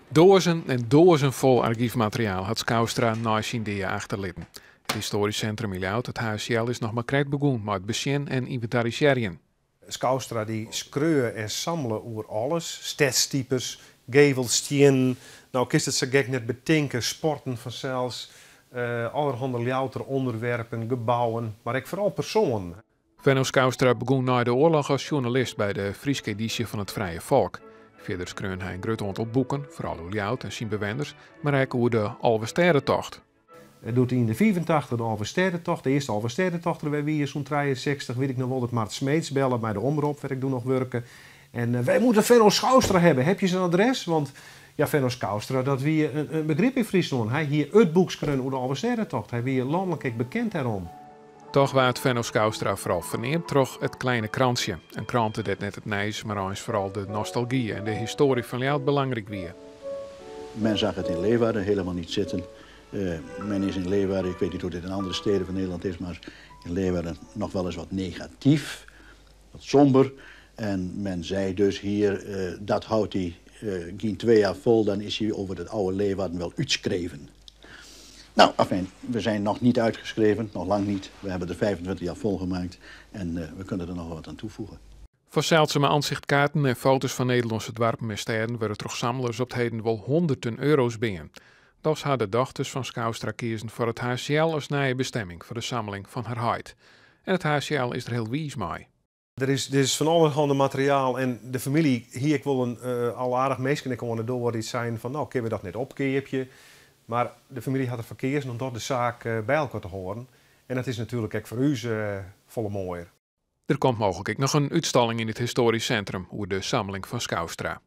Doazen en doazen fol argyfmateriaal hat Schouwstra nei syn dea achterlitten. It Histoarysk Sintrum yn Ljouwert, it HCL, is noch mar krekt begûn mei it besjen en ynventarisearjen. Schouwstra dy skreau en samle oer alles. Stedstypes, gevelstiennen, no kinst it sa gek net betinke, sporten fansels, allerhande Ljouwerter ûnderwerpen, gebouwen, mar ek foaral persoanen. Fenno Schouwstra begûn nei de oarloch as sjoernalist by de Fryske edysje fan It Frije Folk. Fierder skreau hy in grut oantal boeken, foaral oer Ljouwert en syn bewenners, mar ek oer de Alvestêdetocht. Doe't yn de 85 de Alvestêdetocht, de earste Alvestêdetocht der wer wie, sûnt 63, wit ik noch wol dat Mart Smeets belle by de Omrop, wêr't ik doe noch wurke. En wy moatte Fenno Schouwstra hawwe, ha jo syn adres? Want ja, Fenno Schouwstra, dat wie in begrip yn Fryslân. Hy hie it boek skreaun oer de Alvestêdetocht. Hy wie lanlik ek bekend dêrom. Dochs waard Fenno Schouwstra foaral ferneamd troch it Kleine Krantsje. In krante dêr't net it nijs, mar eins foaral de nostalgy en de histoarje fan Ljouwert belangryk wie. Men zag het in Leeuwarden helemaal niet zitten. Men is in Leeuwarden, ik weet niet hoe dit in andere steden van Nederland is, maar in Leeuwarden nog wel eens wat negatief, wat somber. En men zei dus hier, dat houdt hij geen 2 jaar vol, dan is hij over het oude Leeuwarden wel uitschreven. Nou, afijn, we zijn nog niet uitgeschreven, nog lang niet. We hebben er 25 jaar volgemaakt en we kunnen er nog wat aan toevoegen. Foar seldsume ansichtkaarten en foto's fan Nederlânske doarpen en stêden wurde troch samlers op 't heden wol hûnderten euro's bean. Dochs ha de dochters fan Schouwstra keazen foar it HCL as nije bestimming foar de samling fan har heit. En it HCL is der hiel wiis mei. Der is fan allerhande materiaal en de famylje hie ek wol in al aardich minsken ek oan de doar dy't seinen fan no, kinne we dat net opkeapje. Mar de famylje hat derfoar keazen om dochs de saak by elkoar te hâlden. En dat is natuerlik ek foar ús folle moaier. Der komt mooglik ek noch in útstalling yn it Histoarysk Sintrum oer de samling fan Schouwstra.